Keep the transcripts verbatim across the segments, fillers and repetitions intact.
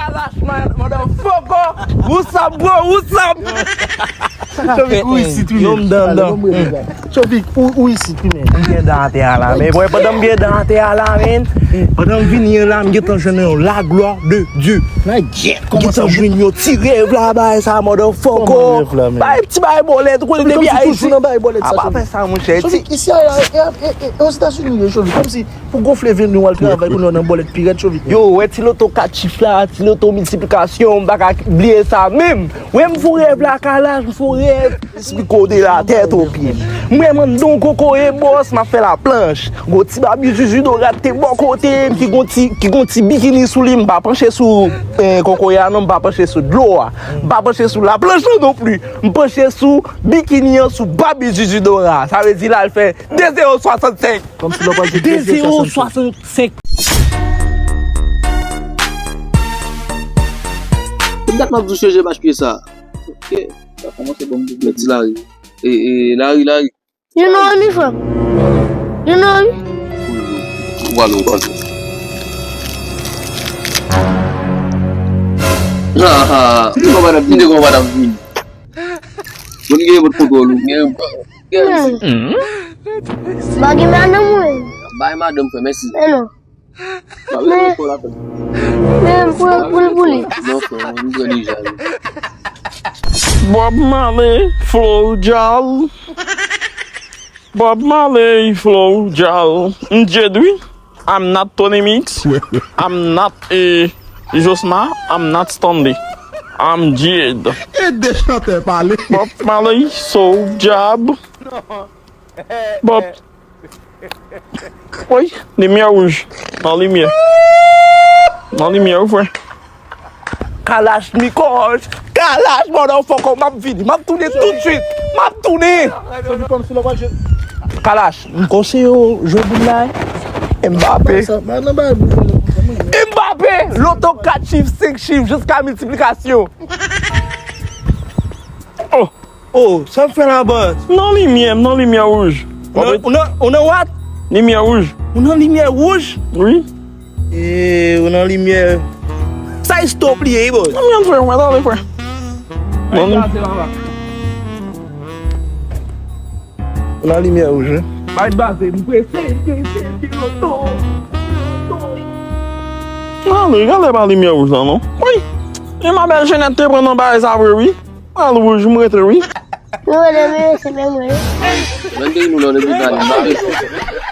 Lach, man, motherfucker! What's up, bro? What's up? Chovik, ou isit wi, men. Chovik, ou, ou isit wi, men. M gen dan atè a la, men. Bwè, pandan m gen dan atè a la, men. Pandan m vini an la, m gentan jwenn yon la gloire de Dieu. M gentan jwenn yon ti rèv la, bay sa, motherfucker. Bay ti bay bòlèt, ou konnen depi Ayiti. Apa fè sa, monchè. Chovik, isi a, e, e, e, e, Ozetazini, Chovik, kòmsi pou gonfle venn ou al travay pou nou nan bòlèt pirèt, Chovik. Yo, wè ti loto kat chif la, ti loto miltiplikasyon, m pa ka bliye sa menm. Wè m fon rèv la, Kalash, m fon rèv. Espliko de la tèt o pye. M wè m anndan yon kokoye bòs, m ap fè laplanch. Gon ti babi Zuzu Dorat te bò kote m, ki gon ti, ki gon ti bikini sou li, m pa panche sou, eh, kokoye a non, m pa panche sou dlo a. M pa panche sou laplanch lan non pli. M panche sou bikini an, sou babi Zuzu Dorat. Sa vle di la, l fè de zewo swasannsenk. Kòmsi lè w pral di de zewo swasannsenk. Pou dat m ap di w chanje m achte sa. Ok, sa kòmanse bon pou mèt ti Lari. E, e, Lari, Lari. You know me, fam. You know me. Ou pale, ou pale. Ha, ha. Ou konn madam vini, ou konn madam vini. Bon, gen yon kontwòl ou. Gen, gen. Ba gen madanm mwen. Bay madanm, frè, mèsi. E non. Men, men, pou, pou, pou li. Non, frè, m pran deja, wi. Bob Marley, Flow Jal. Bob Marley, Flow Jal. M Jed, wi. I'm not Tony Mix. I'm not, eh, Josma. I'm not Stanley. I'm Jed. E de chantè pale. Bob Marley, Soul Job. Bob. Woy, limyè wouj. Nan limyè. Nan limyè, wi, frè. Kalash Nichols. Kalash, motherfucker, m ap vini. M ap tounen tout swit. M ap tounen. Kalash, m konseye w jwe boul la. Mbappé. Mbappé. Loto kat chif, senk chif, jiska miltiplikasyon. Oh. Oh, sa m fè la, bòs? Nan limyè, m nan limyè wouj. Ou nan, ou nan, ou nan what? Limyè wouj. Ou nan limyè wouj? Wi. E, ou nan limyè. Sa e stop li ye, bòs. Nan limyè, frè, mwen tande, frè. Ou nan limyè wouj, wi. Bay baze, m prese, m prese, m prese, loto. Loto. Nan, li genlè pa limyè wouj la, non. Wi. E ma bèl Jenèt te pran nan bagay sa vre, wi. Al wouj, m rete, wi. Nou rele men se men mwen. Mande nou nan depi gade, m pa bezwen.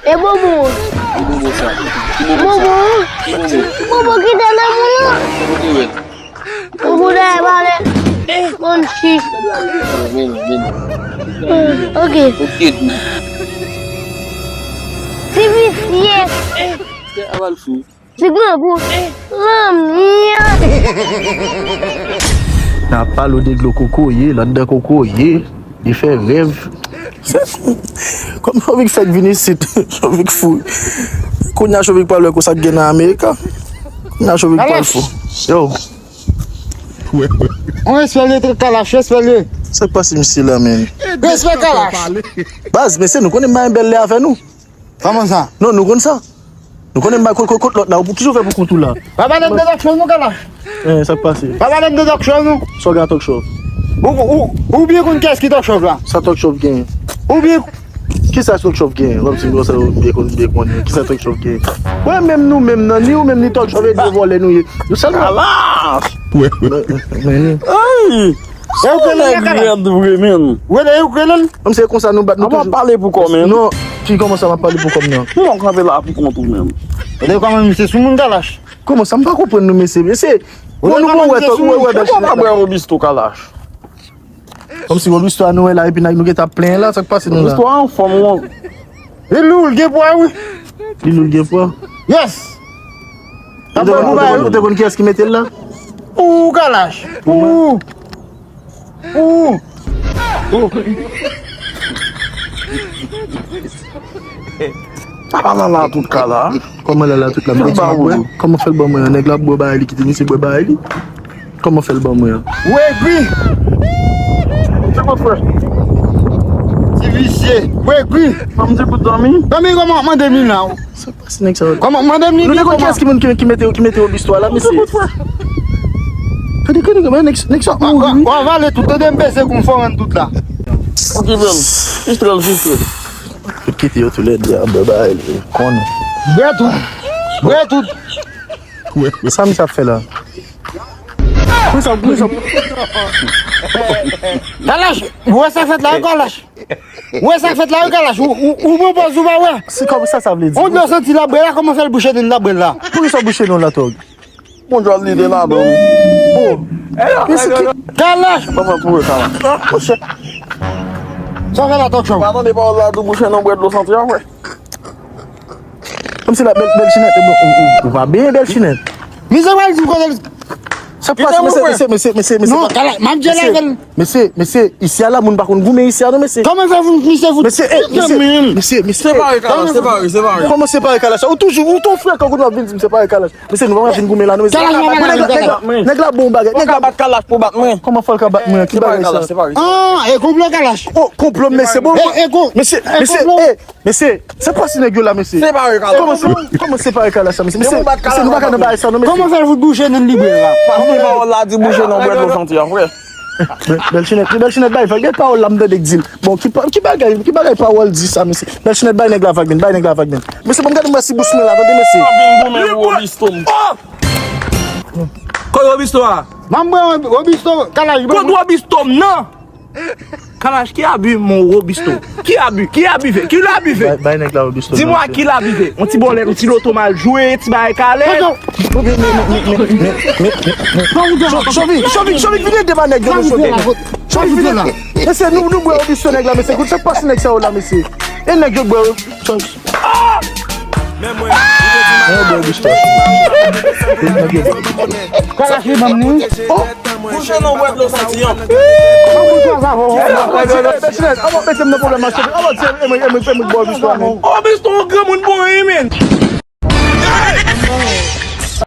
E bonbon. Ki bonbon sa? Ki bonbon sa? Bonbon. Ki bonbon? Bonbon ki te nan moun nan. Kote w wè l? Bonbon dèyè pale. Bon chich. Vini, vini. Ok. Ok, tou. Ti visye. Aval fou. Ti grangou. Lanmyè. N ap pale w de dlo kokoye, l anndan kokoye, li fè rèv. Kòm Chovik fèk vin isit, Chovik fou. Kounye a Chovik pral wè konsa k gen nan Amerika. Kounye a Chovik pral fou. Yo. On respè l ye, Kalash, respè l ye. Sa k pase misye la, menm? Respè Kalash. Baz, mesye, nou konnen m pa gen bèl lè avè nou. Kòman sa? Non, nou konn sa. Nou konnen m pa kot, kot, kot lòt la. Ou pou, kisa w fè pou kont ou la? Pa pale m de talk show nou, Kalash. Eh, sa k pase? Pa pale m de talk show nou. Sa w gen ak talk show? Ou, ou, ou byen konn kiyès ki talk show la? Sa talk show gen? Ou byen. Kisa talk show gen? Kòmsi nou sa ou byen konn, byen konnen. Kisa talk show gen? Wè, menm nou menm nan, ni ou menm ni talk show, e de vòlè nou ye. Nou sèlman. Kalash! Men, men, men, men. Ay! E ou k rele l, Kalash? Nèg rèd vre, menn. Ou rele, e ou k rele l? Kòmsi e konsa nou bat nou toujou. Pale pou kò, menn. Non, ki kòman sa m ap pale pou kò m nan? Ou kanpe la pou kont ou, menn. Ou te kòman misye sou moun, Kalash? Kòman sa m pa konprann nou, mesye? Mesye, bon, nou bon wè, wè, wè, bèl chinèt la. Kòman w pa bwè Robusto, Kalash? Kòmsi Robusto a nou wè la, epi nou gentan ap plenyen la, sa k pase nou la? Robusto a anfòm, wi. Li lou, l gen pwa, wi. Li lou, l gen pwa. Yes. Ou te konn, ou te konn, ou te konn kiyès ki mete l la? Ou, Kalash. Ou. Ou. Ou. Ala la tout ka la. Kòman la la tout la? M te di m ap bwè. Kòman fè l ban mwen an? Nèg la ap bwè bagay li, kite misye bwè bagay li. Kòman fè l ban mwen an? Ou egri! Sa mwen fè? Ti visye. Ou egri! Ban m di bout zanmi. Zanmi, kòman w ap mande m li la? Sa k pase nèg sa yo? Kòman w ap mande m li? Nou te konn kiyès ki moun ki, ki mete, ki mete Robusto a la, mesye? Sa mwen fè? Tande, tande, tande, nèg, nèg sa ap mouri, wi. W a vale tout, tande m peze kou m fò rann tout la. Okipe l. Fistre l, fistre. Tout kite yo toulède a, bye bye, konnen. Bwè tout. Bwè tout. Sa misye ap fè la? Pou sa, pou sa. Kalash, ou wè sa k fèt la, wi, Kalash? Ou wè sa k fèt la, wi, Kalash? Ou, ou, ou bon pòz ou pa wè? Se kòm sa sa vle di. On dlo santi la bwè la, kòman fè l bouche nen la bwè la? Poukisa w bouche nen la, Tòg? Bon, djòl li te ladan. Oh. Kalash! Papa pou wè Kalash. Monchè. Sa fè la, Tòg Show? Pa tande pawòl la, tou bouche nen bwè dlo santi a, frè. Kòmsi la, bèl, bèl chinèt, ou, ou, ou, ou pa benyen bèl chinèt. Mizè pral di m kote l. Sa pase, mesye, mesye, mesye, mesye, mesye. Non, Kalash, m ap di l avè l. Mesye, mesye, isi a la, moun pa konn goumen isi a, non, mesye. Kòman fè fout, misye fout? Mesye, eh, mesye, mesye, mesye. Separe Kalash, separe, separe. Kòman separe Kalash? Ou toujou, ou ton frekan, kounye w ap vin di m separe Kalash. Mesye, nou pa vin goumen la, non, mesye. Kalash, nèg la, nèg la, nèg la bon bagay, nèg la bat Kalash pou bat mwen. Kòman fò l ka bat mwen? Ki bagay sa? Ah, e konplo Kalash. Oh, konplo, mesye, bon. E, e kon-, mesye, e mesye, konplo. Eh, mesye, se pa si nèg yo la, mesye. Separe Kalash. Kòman se, kòman separe Kalash sa, mesye? Mesye, mesye, nou pa ka nan bagay sa, non, mesye. Kòman fè l fout bouche nen li bwè la? Pase pawòl la, di bouche nen bwè dlo santi a, frè. Bèl, bèl chinèt, bèl chinèt bay vag. Gen pawòl la m tande k di l. Bon, ki pa-, ki bagay, ki bagay pawòl di sa, mesye? Bèl chinèt bay nèg la vag, men, bay nèg la vag, men. Mesye, bon, gade m wè si bous mwen la, tande, mesye. Vin goumen pou Robisto. Kote Robisto a? M ap pran Robisto, Kalash. Kote Robisto m nan? Kalash, ki abi mon Robisto? Ki abi? Ki abi fè? Ki lè abi fè? Bay, bay nèg la Robisto. Di mwen ki lè abi fè. On ti bòlèt, on ti loto mal jwe, ti bagay kalè. Chovik, Chovik, Chovik, vin ede ma nèg yo, Chovik. Chovik, vin ede. Mesye, nou, nou bwè Robisto nèg la, mesye. Kout sa k pase nèg sa yo la, mesye. E nèg yo bwè. Nèg yo bwè Robisto. Nèg yo bwè Robisto. Kalash li ban m li. Oh. Bouche nen bwè dlo santi an. Bèl chinèt, an w ap mete m nan pwoblèm a Chovik. An w ap di, e mwen, e mwen, e mwen k bwè Robisto a, men. Robisto, yon granmoun bon, wi, men.